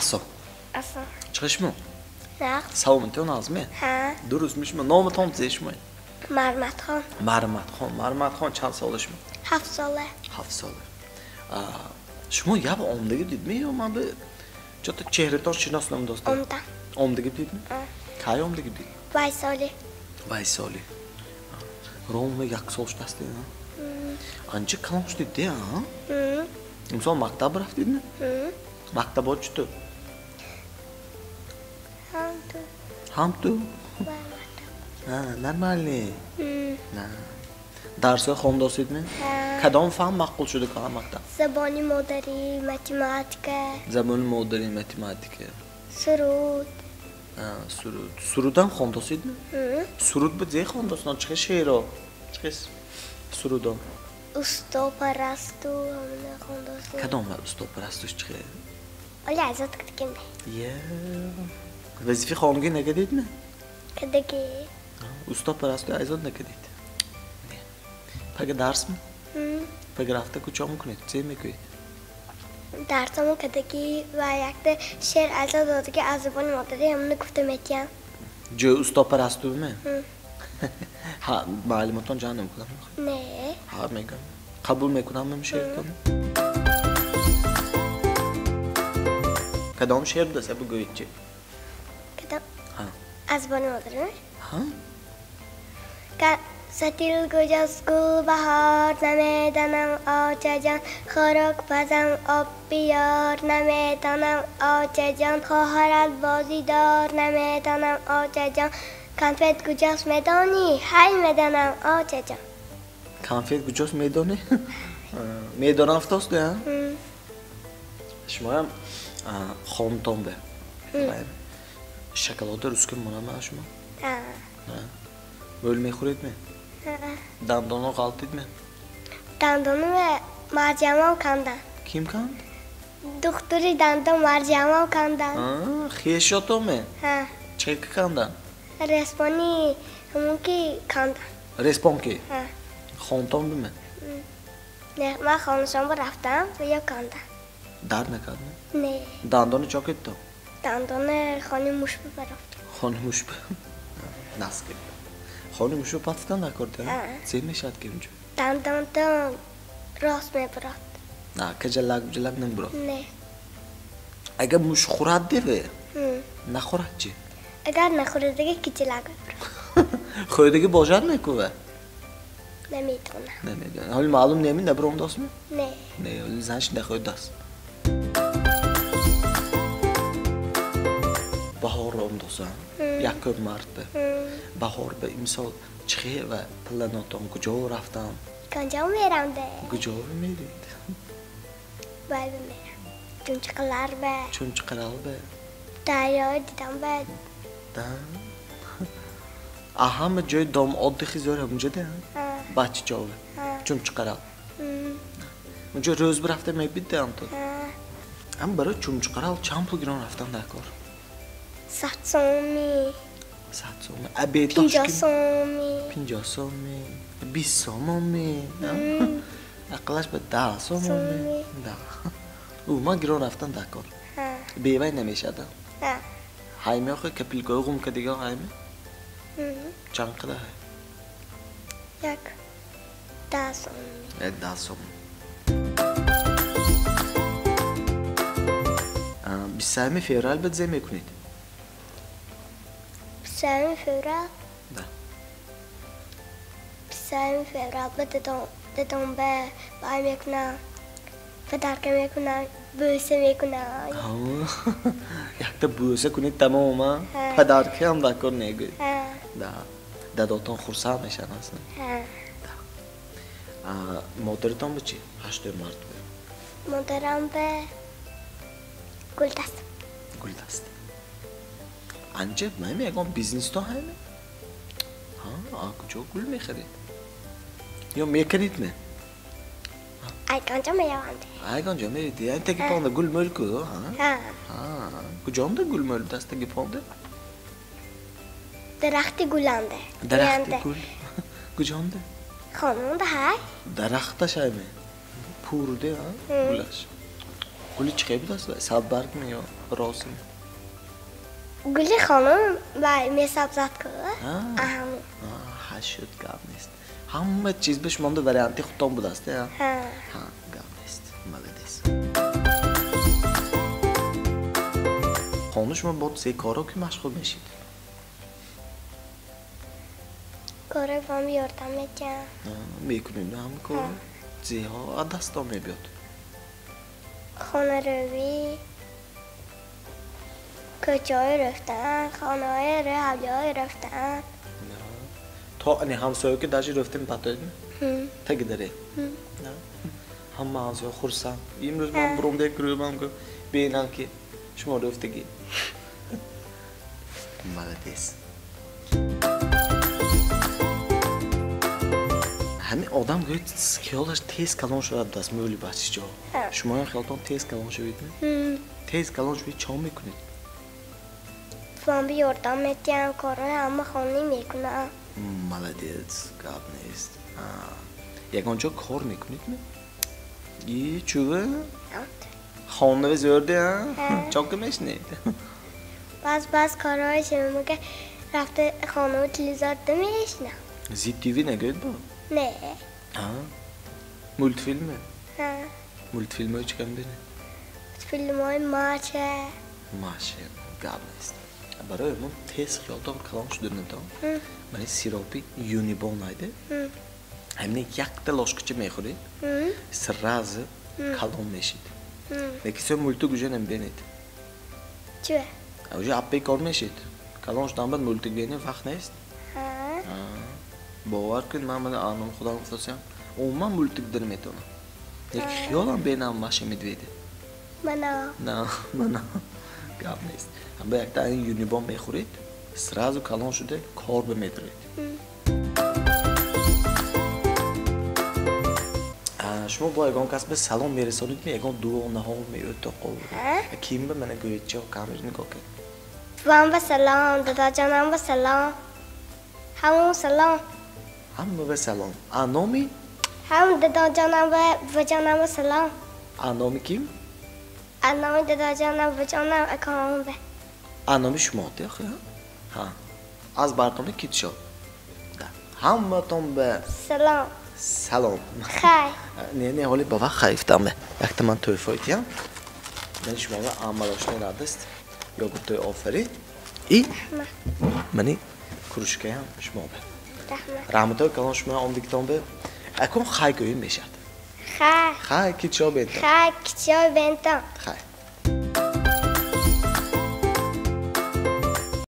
Ассо. Ассо. Чӣ шумо? Нағз. Саломатон ҳастме? Ҳа. Дуруст мешумо? Номатон чӣ шумо? Марматхон. Марматхон. Марматхон чанд сола шумо? 7 сола. 7 сола. Шумо як омдагӣ дидме ё ман ба чото чеҳратон шинос намедостам? Омдам. Омдагӣ дидме? Ҳа. Кай омдагӣ дид? Вайсолӣ. Вайсолӣ. Ровно як сол шудаст, а? Анча калон шудид, де, а? Имсол мактаб рафтидми? Мактабо чӣ ту? Ҳам ту. Ҳам ту? Вай мактаб. Нормальный. Дарсҳои хондосидми? Ҳа. Кадом фан мақбул шуда кала мактаб? Забони модарӣ, математика. Забони модарӣ, математика. Суруд. Суруд. Сурудам хондосидми? Суруд ба зе хондосно? Чӣ шеъро? Чӣ сурудо? Устопарасту ҳамина хондосу. Кадом устопарастуш чӣ? Оли азод кардагим. Е. Вазифаи хонагӣ накардидми? Кардагӣ. Устопарасту азод накардид. Пага дарсми? Пага рафта куҷо мекунед? Чӣ мекунед? Дарсамон кардагӣ ва якта шеър азод додагӣ аз забони модарӣ ҳамина гуфта метиҳам. Ҷои устопарастуме? Ҳа, маълумотон ҷамъ намекунам? Не. Ҳа, мегӯям. Қабул мекунам ман шеъртон? Кадом шеър будааст? Бигӯед чӣ? Кадом? Ҳа. Аз забони модарӣ? Ҳа. Сатил куҷост гулбаҳор, намедонам очаҷон, хӯрок пазам об биёр, намедонам очаҷон, хоҳарат бозидор, намедонам очаҷон, конфет куҷост медонӣ? Ҳай медонам очаҷон. Конфет куҷост медонӣ? Медонам афтост, а? Шумоям хонтон бе. Шоколада рӯз кун монам шумо? Ҳа. Мӯл мехӯред ме? Дандонро ғалтид ме? Дандонро марҷамол кандам. Ким канд? Духтури дандон марҷамол кандам. Хешото ме? Ҳа. Чӣ кандам? Респони ҳамон ки кандам. Респон ки? Ҳа. Хонтон биме? Не, ман хонашонба рафтам ва ё кандам. Дард накард ме? Не. Дандони чо кидто? Дандони хони муш бибарафт. Хони муш б. Наск. Хони мушу пафтан накард, а? Ҳа. Чӣ мешавад ки унҷо? Дандонтон рост мебурад. На, каҷалак буҷалак намебурад? Не. Агар муш хӯрад деве? Нахӯрад чӣ? Агар нахӯрадаги киҷалак мебурад. Хӯрдаги бошад мекува? Намедонам. Намедонам. Ҳоли маълум неми набуромдостми? Не. Не, ҳоли занш нахӯрдаст. Баҳорро омдосам, якум март бе. Баҳор бе имсол чӣ ва планотон куҷо рафтам? Куҷо мерам де? Куҷо мерид? Вай мерам. Чунчиқалар бе. Чунчиқалар бе. Дарёи дидам бе. Да. А ҳама ҷои дом отдыхи зӯр ҳамунҷо де? Ҳа. Бачаҷове. Ҳа. Чунчиқалар. Унҷо рӯз бирафта мебид де ҳам ту? Ҳа. Ҳам барои Чунчиқалар чанд пул гирон рафтам дар кор? 100 сомӣ. 100 сомӣ. Абед 50 сомӣ. 50 сомӣ. 20 сомонӣ. Ақаллаш ба 10 сомонӣ. Да. Ӯ ман гирон рафтам дар кор. Ҳа. Бевай намешад. Ҳа. Ҳай меохӯ капилкои ғум кадига ҳай ме? Чанд қадар ҳай? Як 10 сомӣ. Як 10 сомон. 23 феврал ба зе мекунед? 23 феврал? Да. 23 феврал ба дадом ба бай мекунам, падарка мекунам, бӯса мекунам. Якта бӯса кунед тамом, а? Ҳа. Падаркаам дар кор негӯед. Ҳа. Да. Дадотон хурсанд мешаванд, аст? Ҳа. Да. Модаратон ба чӣ? 8 март бе. Модарам ба гулдаст. Гулдаст. Анча ман ягон бизнесто ҳайме? Ҳа, а куҷо гул мехаред? Ё мекунед ме? Ай канҷо мераванд? Ай канҷо меред? Ай таги понда гул мӯл ку, ҳа? Ҳа. Ҳа, куҷонда гул мӯл даст таги понда? Дарахти гуланда. Дарахти гул. Куҷонда? Хононда ҳай. Дарахташ ҳайме? Пурде, ҳа? Гулаш. Гули чӣ хел будаст? Садбарг ми ё роз ми? Гули хонум вай месабзад ку. Аҳам. Ҳа, шуд, гап нест. Ҳама чиз ба шумонда варианти худтон будаст, ҳа? Ҳа. Ҳа, гап нест. Молодец. Хона шумо бо се коро ки машғул мешид? Кораи бам ёрдам метиҳам. Мекунем ҳама кор? Зеҳо аз дастон мебиёд? Хонарӯвӣ, кӯчаҳои рафтан, хонаҳои рӯ, ҳавлиҳои рафтан. То ани ҳамсоя ки даже рафтем патоед? Таги даре? Ҳама ҳамсоя хурсанд. Имрӯз ман буромда як гурӯҳам гуфт, бинам ки шумо рафтагӣ. Молодец. Ҳамин одам гӯяд хиёлаш тез калон шуда будаст, мӯли бачаҷо. Шумоям хиёлтон тез калон шавед? Тез калон шавед, чо мекунед? Бам ёрдам метиҳам, корҳои ҳама хонӣ мекунам. Молодец, гап нест. Ягон ҷо кор мекунед ми? И чува? Хонаве зӯрде, а? Чо ки мешунед? Баъз баъз корҳои шумога рафта хонаву телевизор мешунам. Зид ТВ нагӯед бо? Не. Мультфилме? Мультфилмҳои чӣ кам бинед? Мультфилмҳои Маша. Маша, гап нест. Барои мо тез хиёлтон калон шуда натон. Мани сиропи Юнибон айде. Ҳамин якта ложкача мехӯред, сразу калон мешид. Лекин сё мультик уже намебинед. Чӣ? Уже аппе кор мешид. Калон шудан баъд мультик бинед вақт нест. Бовар кун, ман мана аном худам гуфтасям, умуман мультик дида наметавонам. Лекин хиёлам бинам Маша Медведи. Мана. На, мана. Гап нест. Ҳама якта ин Юнибон мехӯред, сразу калон шуда кор бимедоред. Шумо бо ягон кас ба салом мерасонед, ягон дуонаҳо меӯтоқо. Ким ба мана гӯед, чо камера нигоҳ кунед. Вам ба салом, дадаҷонам ба салом. Ҳамон салом. Ҳама ба салом. А номи? Ҳам дадаҷонам ба буваҷонам ба салом. А номи ким? А номи дадаҷонам, буваҷонам, акаам ба. А номи шумо охи? Ҳа. Аз бартони китшо. Ҳаматон ба салом. Салом. Хай. Не, не, ҳоли ба вақт хайфтам. Якта ман тӯҳфа итиям. Ман шумо ба амалошни радост. Йогуртои офарид. И мани кружкаям шумо ба. Раҳмат. Раҳматои калон шумо омдигитон ба. Акун хай гӯем мешад. Хай. Хай китшо бентон. Хай китшо бентон. Хай.